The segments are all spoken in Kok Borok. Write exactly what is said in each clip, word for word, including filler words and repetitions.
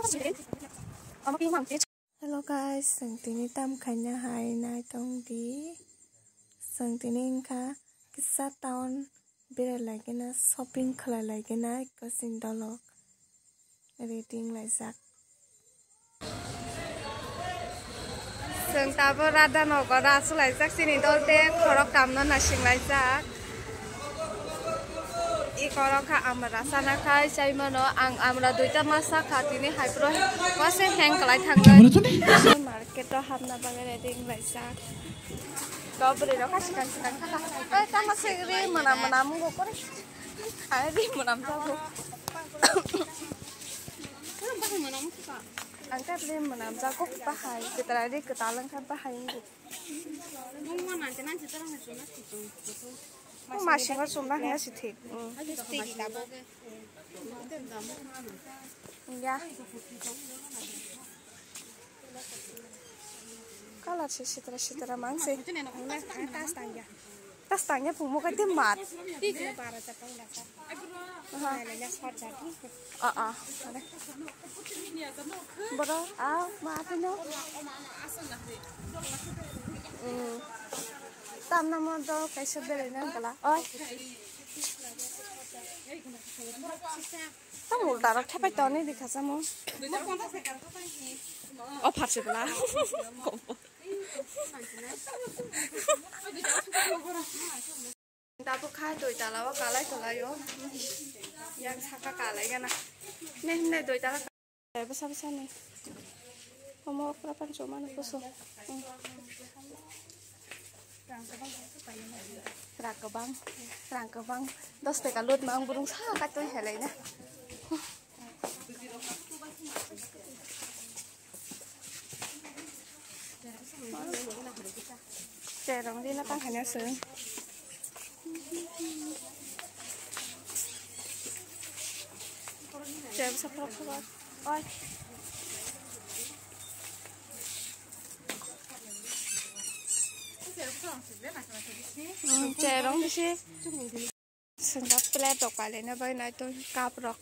Hello guys, chwng tini tam khaina hai nai tong di. Chwng tini wngkha kisa town berai lai gana, shopping khlai lai gana, eko chwng dolok ready wng laijak. Chwng tabuk Radha Nagar o achuk laijak, chini dol tei khorok tamno naising laijak. I khorok kha amra sana khai chai mano, ang amra duita ma sa kha, tini hai phuru masa hang kwlai thangwi. Market o hapna bagwi ready wng laijak. Tabuk bwrwi rok kha swkang swkang kha. Oi, tamo se ri mwnam mwnam wngkha kori. Ai, ri mwnam jago. Ang ta ri mwnam jago bahai. Kwtal ri kwtal wngkha bahai wngkha. Masingo chumna hwnna si thik. Ya. Kalar se sitra sitra mang se. Tas tangya. Tas tangya phumo kai te mat. Aha. Ah, ah. Boro, ah, ma tino. Hmm. Tamna mo do kaisa berai nang kala. Oi. Tamo ulta rok thepai toni di khasamo. Offer se bwla. Tabuk kha dui tala o kalai tolai o. Yang saka kalai gana. Ne hinne dui tala. Bwsa bwsa ni. Omo okra pan chuma ni kusu. Hmm. Rang kwbang, rang kwbang, dos taka load ma ang burung sa ka twi helai na. Cherong rina tang hanya se. Cherong sapra sapra. Oi. Hmm, cherong bisi. Sengkha plate rok pailai na bai nai to cup rok.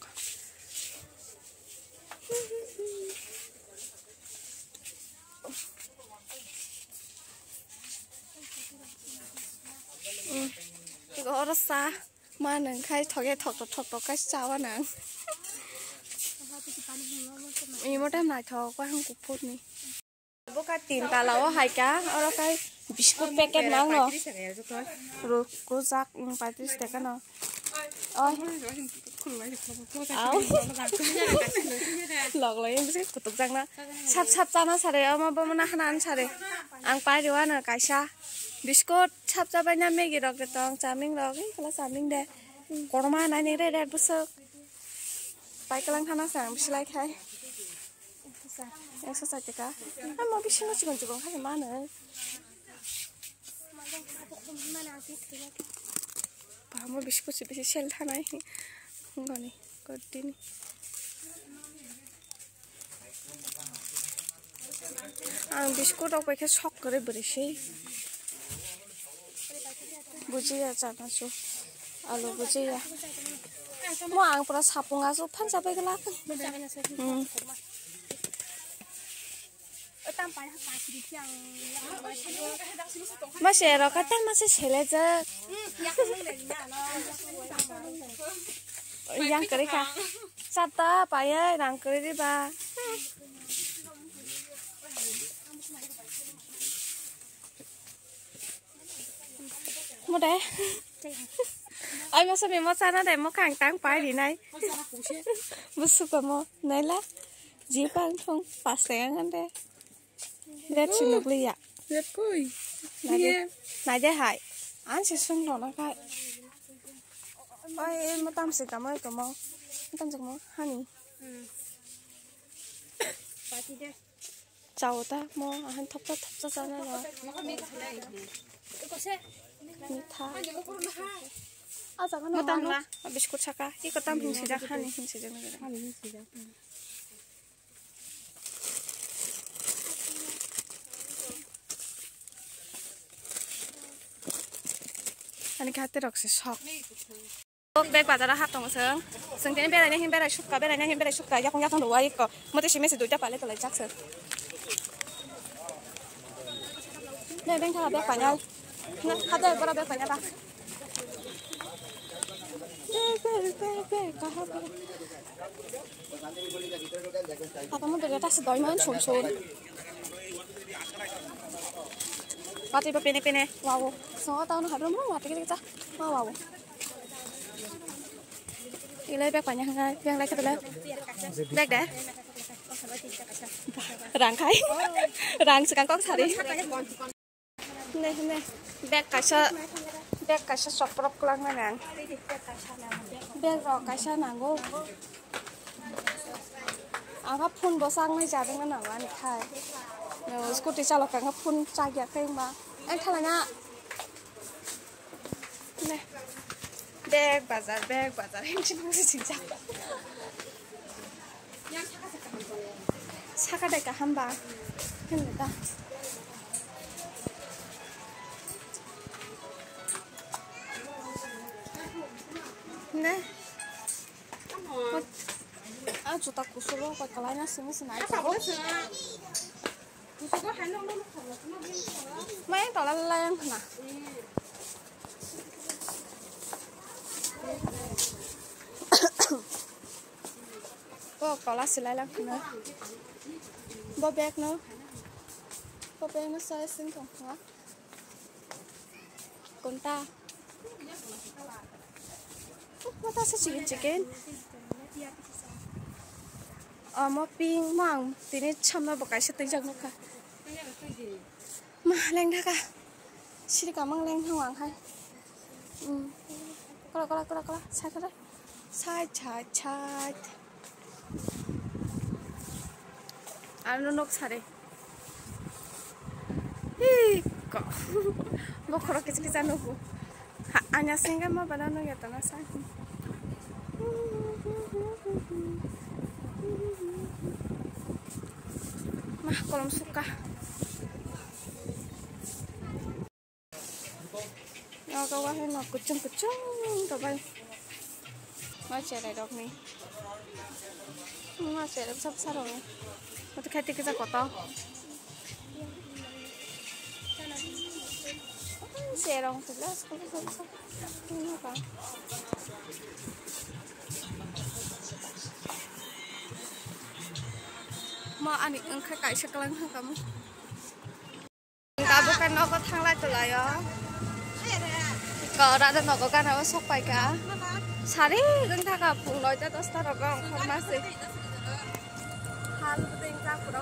Hmm. Oro sa ma nang khai thoge thok thok thok thok khai chawa nang. Imo time naithok bai hang kuphur ni. Bo ka tin tala o hai ka, oro kai biscuit packet nang no. Ru-, rujak, um, paitris taka no. Oi. Au. Log log yang bisi kutuk jak na. Sap sap chana sare, ama bo mana hanan sare. Ang pai riwa na kaisa. Biscuit sap sap bai na Maggi rok de tong, chaming rok, ing kala chaming de. Korma nai ni re re busuk. Pai kalang khana sang bisi lai khai. Ekso sat taka. Amo bisingo chikon chikon khai mano. Ba, amo biscuit se bisi sel thanai. Goni, gotini. Ang biscuit rok bai khe sok kwrwi bwrwi se. Bujia chana su. Alu bujia. Mo ang pura sapung asu phan chapai glak. Hmm. Mase rok kata mase selejak. Yang kwrwi kha. Sata payai rang kwrwi riba. Mode. Ai masa memo chana de mo kang tang pai rinai. Busu komo naila. Ji pang thong pas tengan de. Red si nukliya. Red koi. Naide. Naide hai. An si sung rona kai. Oi, e mo tam si kamo komo. Tam si kamo hani. Pati de. Chao ta mo ahan thopsa thopsa chana ro. Mitha. Acha kano mano. Biscuit saka. Iko tam hinsi jak hani hinsi jak. Ani kate rok se sok. Bag bazar o hap tongo chwng. Chwng tini berai nai hin berai sukha, berai nai hin berai sukha. Yakung yakung rwai ko. Mote simi se duita pale tolai jak chwng. Nei beng tha bag painai. Na, hada bora bag painai ba. Bag, bag, bag, bag, kaha bag. Apa mo dega tas doi man sum sum. Pati ba pene pene. Wow. So ta no habro mo mati kita. Wow, wow. Ilai bag painai hangai, bag lai kata lai. Bag deh. Rang kai. Rang sekarang kok sari. Hwnwi, hwnwi. Bag kaisa, bag kaisa chopprok kwlangmani ang. Bag rok kaisa nango. Ang kha phone bo chaknai charwngna nango ani khai. Scooty chalok kha, ang kha phone chakya khe wngma. Ang thalana. Hwnwi. Bag bazar, bag bazar. Hwnwi swijak. Saka dai kaham ba? Hwnwi ta. Ne? A juta kusuk rok bai kwlai na simi se nai tongo. Mai tola lai ang khna. Bo tola silai lang khna. Bo bag no. Bo bag no sai sing tong khna. Kunta. Mata se chicken chicken. Omo pink mang tini chamna bo kaisa twijak nukha. Ma leng thaka. Siri kamang leng thang ang hai. Hmm. Kala, kala, kala, kala. Side, side, side. Side, side, side. Ano nok sare. Hi, ko. Bokhorok kisa kisa nugo. Ha, anya singa ma bana nugya tana sa. Mah, kolom suka. Nogo wahai nok kuchung kuchung tobai. Ma cherai rok ni. Ma cherai sab saro. Mata khai tiki sa koto. Serong tu las ko sa sa. Ini apa? Ma ani engkha kaisa kalang ha kamu. Tabuk khe nogo thanglai tolaio. Ko rada nogo gana o sok paikha. Sari wng thaka phung noita dosta rogo ongkhorma se. Hal bwtwi wngkha pura.